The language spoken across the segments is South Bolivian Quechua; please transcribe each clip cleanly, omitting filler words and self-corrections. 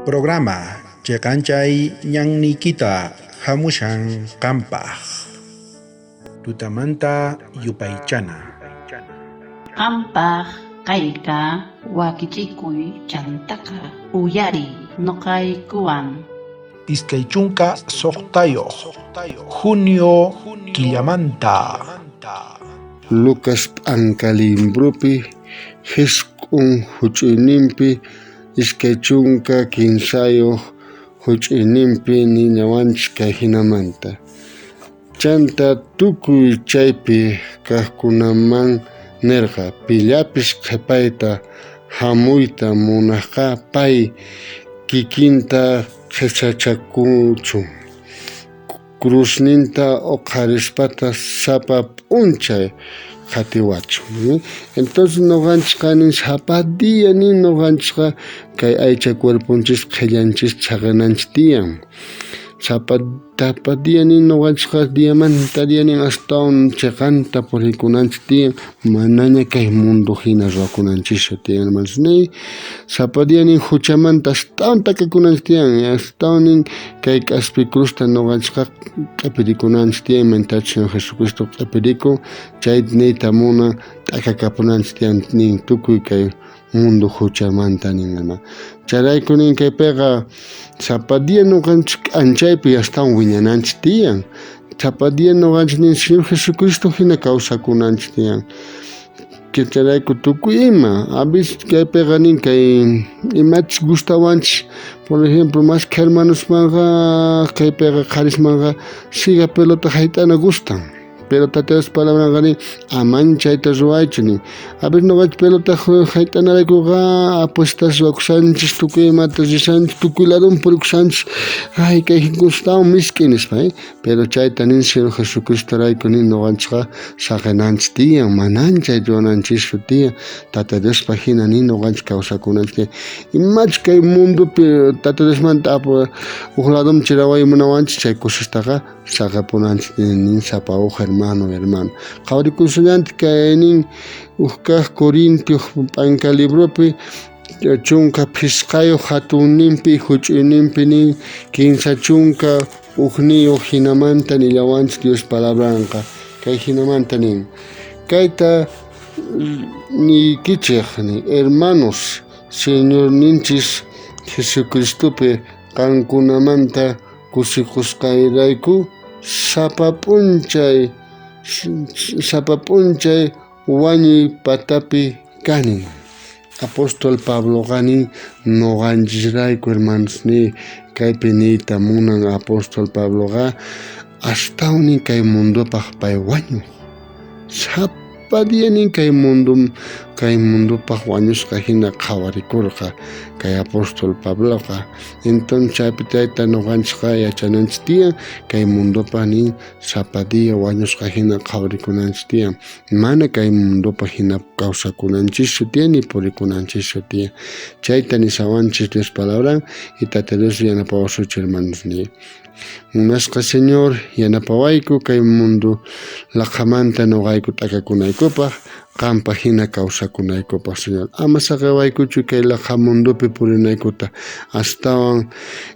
Programa cheqanchay ñanniykita hamushan qampaj. Tutamanta yupaychana. Qampaj kayqa wakichikuy chantaqa uyariy noqaykuwan. 26 junio killamanta. Lucas p'anka limbrupi jisq'on juch'uyninpi 23 juch'uyninpi nillawanchis kay jinamanta. Chanta tukuy chaypi kajkunaman nerqa, pillapis qhepayta jamuyta munajqa pay kikinta qhesachakuchun, cruzninta oqharispata sapa p'unchay qhatiwachun. Entonces noqanchikqa nin sapa día nin noqanchikqa kay aycha cuerponchis qhellanchis saqenanchis tiyan. Sapa tapa día nin noqanchikqa diamanta día nin astawan cheqanta purikunanchis tiyan, manaña kay mundo hina ruwakunanchischu tiyan, hermanos. Ni sapa día nin juchamanta astawan takakunanchis tiyan, astawan nin kay k'aspi cruzta noqanchikqa q'epirikunanchis tiyan, imaynatachus Señor Jesucristo q'epirikun, chay niyta munan t'akakapunanchis tiyan nin tukuy kay mundo juchamanta nin, hermano. Chayrayku nin kaypiqa sapa día noqanchis k'anchaypi astawan wiñananchis tiyan. Sapa día noqanchis nin Señor Jesucristo hina kawsakunanchis tiyan. Chayrayku tukuy ima, a veces kaypiqa nin kay imachus gustawanchis, por ejemplo, mashkha hermanosmanqa kaypiqa qharismanqa siga pelota hayt'ana gustan. Pero Tata Dios palabranqa nin, aman chayta ruwaychu nin. A veces noqanchis pelota hayt'anaraykuqa apuestas ruwakushanchis, tukuy imata rishanchis, tukuy ladon purikushanchis, ay kay gustawan misk'i nispa, Pero chayta nin Señor Jesucristorayku nin noqanchikqa saqenanchis tiyan, manan chay ruwananchischu tiyan. Tata Diospa hina nin noqanchis kawsakunanchis tiyan. Imachus kay mundopi Tata Diosmanta uj ladoman chiraway munawanchis chay cosestaqa saqepunanchis nin sapa uj hermano, hermano. Qhawarikusunanchis kay nin uj kaj Corintios p'anka libropi 15 jatunninpi juch'uyninpi nin 31 jinamanta nillawanchis Dios palabranqa. Kay jinamanta nin, kayta niykichej nin, hermanos, Señorninchis Jesucristopi qankunamanta kusikusqayrayku sapa p'unchay wañuy patapi kani. Apóstol Pabloqa nin noqanchisrayku, hermanos, ni kaypi niyta munan apóstol Pabloqa astawan nin kay mundopaj pay wañuj. Sapa día nin kay mundopaj wañusqa hina qhawarikurqa kay apóstol Pabloqa. Entonces chaypi tayta noqanchikqa yachananchis tiyan kay mundopaj nin sapa día wañusqa hina qhawarikunanchis tiyan. Mana kay mundopaj hina kawsakunanchischu tiyan ni purikunanchischu tiyan. Chayta nisawanchis Dios palabran y Tata Dios yanapawasuchu, hermanos ni. Munasqa Señor, yanapawayku kay mundo laqhamanta noqayku t'akakunaykupaj, qanpaj hina kawsakunaykupaj, Señor. Ama saqewaykuchu kay laqha mundopi purinaykuta, astawan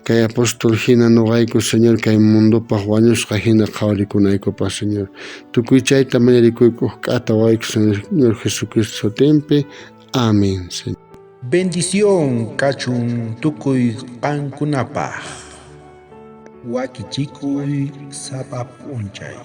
kay apóstol hina noqayku, Señor, kay mundopaj wañusqa hina qhawarikunaykupaj, Señor. Tukuy chayta mañarikuyku uj k'ata wayku, Señor Jesucristo sutinpi. Amén, Señor. Bendición kachun tukuy qankunapaj. Wakichikuy sapa p'unchay.